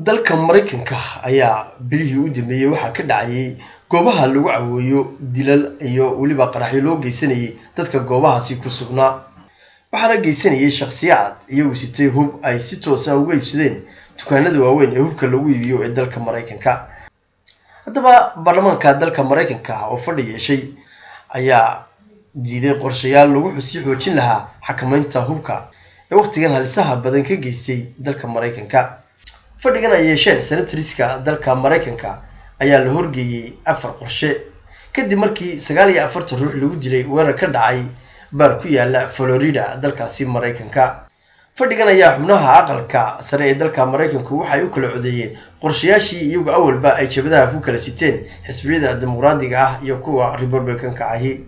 Dalka Maraykanka ayaa bilihii u dambeeyey waxaa ka dhacayay goobaha lagu caweeyo dilal iyo weliba qaraxyo loo geysanayay dadka goobahaasi ku sugnaa, waxaana geysanayay shakhsiyaad iyagu sitay hub ay si toos ah uga iibsadeen dukaanada waaweyn ee hubka lagu iibiyo ee dalka Maraykanka. Haddaba, baarlamaanka dalka Maraykanka oo fadhi yeeshay ayaa diiday qorshayaal lagu sii xoojin lahaa xakameynta hubka ee wakhtigan halisaha badan ka geystay dalka Maraykanka. Fadhigan ay yeesheen senatoriska dalka Maraykanka ayaa la horgeeyey afar qorshe, kadib markii 49 ruux lagu dilay weerar ka dhacay baar ku yaala Florida, dalkaasi Maraykanka. Fadhigan ayaa xubnaha Aqalka Sare ee dalka Maraykanku waxay u kala codeeyeen qorshayaashii iyagu awalba ay jabadaha ku kala siteen xisbiyada Dimuqraadiga ah iyo kuwa Republicanka ahi.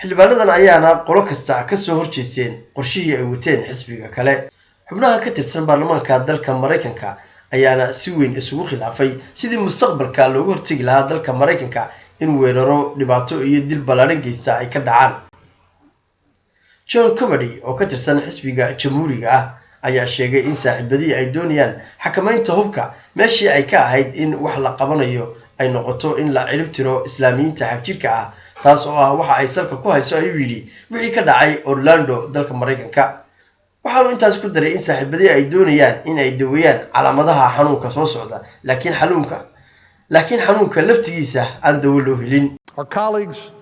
Xildhibaanadan ayaana qolo kasta kasoo horjeesteen qorshihii ay wateen xisbiga kale. Xubnaha ka tirsan baarlamaanka dalka Maraykanka ayaana si weyn isugu khilaafay sidii mustaqbalka looga hortegi lahaa dalka Maraykanka in weeraro dhibaato iyo dil ballaadhan geysta ay ka dhacaan. John Cornyn oo ka tirsan xisbiga Jamhuuriga ah ayaa sheegay in saaxiibadihii ay doonayaan xakameynta hubka, meeshii ay ka ahayd in wax la qabanayo ay noqoto in la cirib tiro Islaamiyiinta xagjirka ah, taas oo ah waxa ay salka ku hayso, ayuu yidhi, wixii ka dhacay Orlando, dalka Maraykanka. Waxaanu intaas ku daray in saaxiibadihii ay doonayaan in ay daweeyaan calaamadaha xanuunka soo socda, laakiin xanuunka laftigiisa aan dawo loo helin. Our colleagues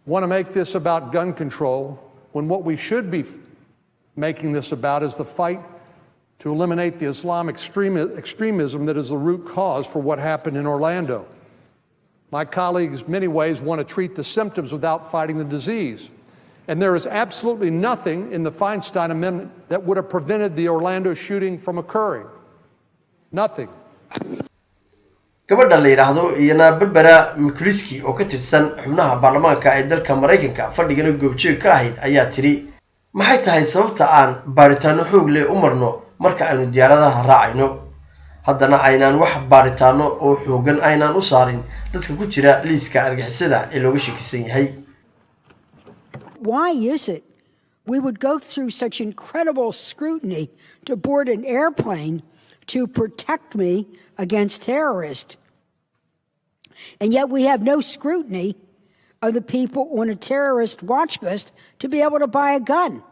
want to make this about gun control when what we should be making this about is the fight to eliminate the Islamic extremism that is the root cause for what happened in Orlando. My colleagues, in many ways, want to treat the symptoms without fighting the disease. And there is absolutely nothing in the Feinstein Amendment that would have prevented the Orlando shooting from occurring. Nothing. Gabadha la yidhaahdo iyana Barbara Mikulski oo ka tirsan xubnaha baarlamaanka ee dalka Maraykanka, fadhigana goobjoog ka ahayd, ayaa tidhi: "Maxay tahay sababta aan baaritaano xoog leh u marno marka aynu diyaaradaha raacayno, haddana aynaan wax baaritaano oo xoogan aynaan u saarin dadka ku jira liiska argixisada ee looga shakisan yahay?" Why is it we would go through such incredible scrutiny to board an airplane to protect me against terrorists, and yet we have no scrutiny of the people on a terrorist watch list to be able to buy a gun?